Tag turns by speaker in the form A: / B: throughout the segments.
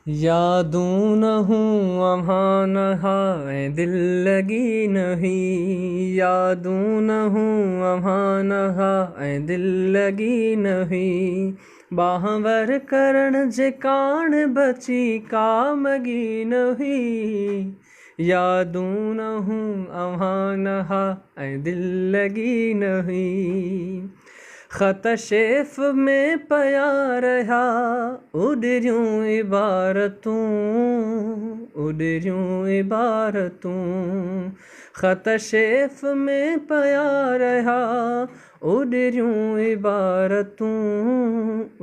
A: يادون نه هون اوهان نه ها ۽ دل لڳي نه هئي، يادون نه هون اوهان نه ها ۽ دل لڳي نه هئي، ٻانهن ور ڪرڻ جي ڪاڻ بچي ڪا مڳي نه هئي، يادون نه هون اوهان نه ها ۽ دل لڳي نه هئي. خط شيف ۾ پيا رهيا اڏريون عبارتون، اڏريون عبارتون، خط شيف ۾ پيا رهيا اڏريون عبارتون،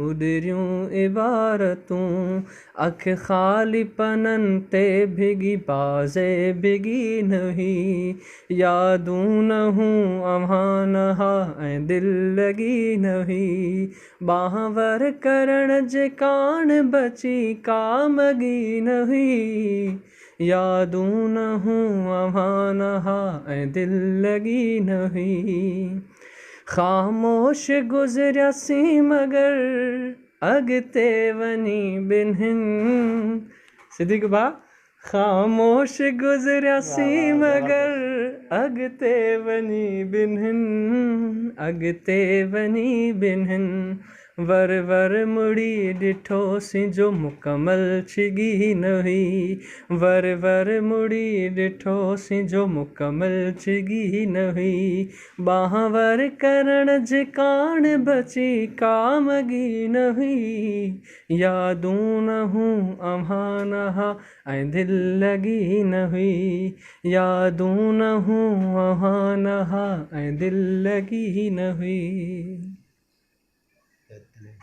A: اڏريون عبارتون، اک خالي پنن تي ڀڳي بازي ڀڳي نه هئي، يادون نه هون اوهان نه ها ۽ دل لڳي نه هئي، ٻانهن ور ڪرڻ جي ڪاڻ بچي ڪا مڳي نه هئي، يادون نه هون اوهان نه ها ۽ دل لڳي نه هئي، خاموش گذرياسين مگر اڳتي وڃي ٻنهن، صديق ڀاء خاموش گذرياسين مگر اڳتي وڃي ٻنهن، اڳتي وڃي ٻنهن، ور ور مڙي ڏٺوسين جو مڪمل ڇڳي نه هئي، ور ور مڙي ڏٺوسين جو مڪمل ڇڳي نه هئي، ٻانهن ور ڪرڻ جي ڪاڻ بچي ڪا مڳي نه هئي، يادون نه هون اوهان نه ها ۽ دل لڳي نه هئي، يادون نه هون اوهان نه ها ۽ دل لڳي نه هئي.